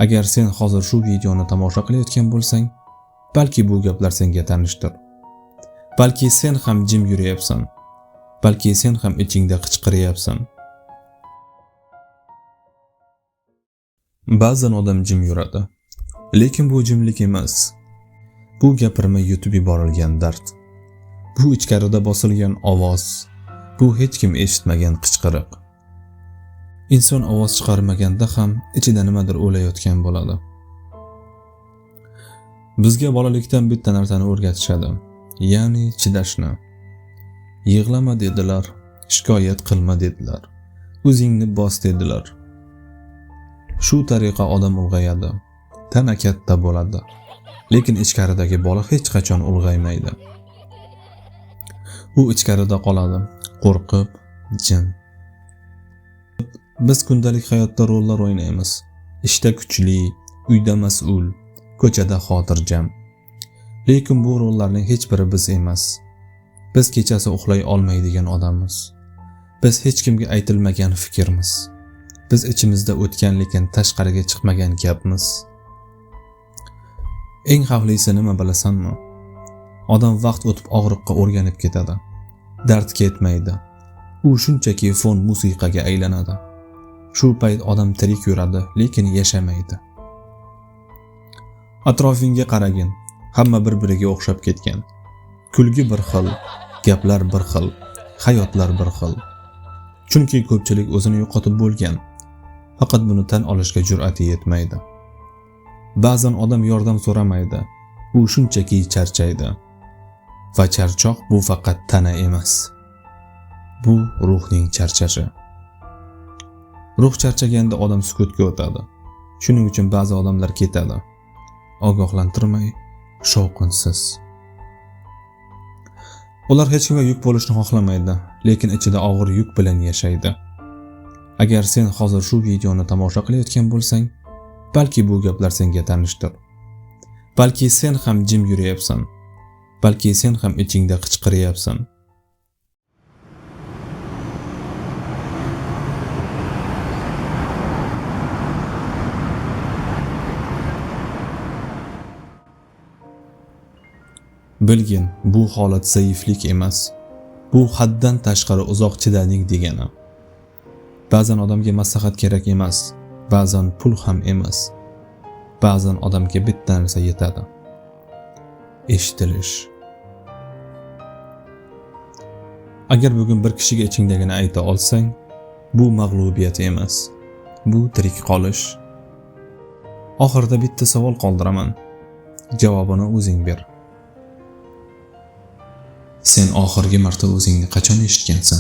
Agar sen hozir shu videoni tomosha qilayotgan bo'lsang, balki bu gaplar senga tanishdir. Balki sen ham jim yurayapsan. Balki sen ham ichingda qichqiryapsan. Ba'zan odam jim yuradi. Lekin bu jimlik emas. Bu gapirmay yutib yuborilgan dard. Bu ichkarida bosilgan ovoz. Bu hech kim eshitmagan qichqiriq. Inson ovoz chiqarmaganda ham ichida nimadir o'layotgan bo'ladi. Bizga bolalikdan bitta narsani o'rgatishadi, ya'ni chidashni. Yig'lama dedilar, shikoyat qilma dedilar, o'zingni bos dedilar. Shu tariqa odam ulg'ayadi, tana katta bo'ladi, lekin ichkaridagi bola hech qachon ulg'aymaydi. U ichkarida qoladi, qo'rqib, jim. Biz kundalik hayotda rollar o'ynaymiz. Ishda kuchli, uyda mas'ul, ko'chada xotirjam. Lekin bu rollarning hech biri biz emas. Biz kechasi uxlay olmaydigan odammiz. Biz hech kimga aytilmagan fikrmiz. Biz ichimizda o'tgan lekin tashqariga chiqmagan gapmiz. Eng xavflisi nima bilasanmi? Odam vaqt o'tib og'riqqa o'rganib ketadi. Dard ketmaydi. U shunchaki fon musiqaga aylanadi. Shu payt odam tirik yuradi, lekin yashamaydi. Atrofingga qaragin, hamma bir-biriga o'xshab ketgan. Kulgi bir xil, gaplar bir xil, hayotlar bir xil. Chunki ko'pchilik o'zini yo'qotib bo'lgan. Faqat buni tan olishga jur'ati yetmaydi. Ba'zan odam yordam so'ramaydi. U shunchaki charchaydi. Va charchoq bu faqat tana emas. Bu ruhning charchashi. Ruh charchaganda odam sukutga o'tadi. Shuning uchun ba'zi odamlar ketadi. Ogohlantirmay, shovqinsiz. Ular hech kimga yuk bo'lishni xohlamaydi, lekin ichida og'ir yuk bilan yashaydi. Agar sen hozir shu videoni tomosha qilayotgan bo'lsang, balki bu gaplar senga tanishdir. Balki sen ham jim yurayapsan. Balki sen ham ichingda qichqiryapsan. Bilgin, bu holat zaiflik emas. Bu haddan tashqari uzoq chidading degani. Ba'zan odamga maslahat kerak emas, ba'zan pul ham emas. Ba'zan odamga bitta narsa yetadi. Eshitilish. Agar bugun bir kishiga ichingdagini ayta olsang, bu mag'lubiyat emas. Bu tirik qolish. Oxirida bitta savol qoldiraman. Javobini o'zing ber. Sen oxirgi marta o'zingni qachon eshitgansan?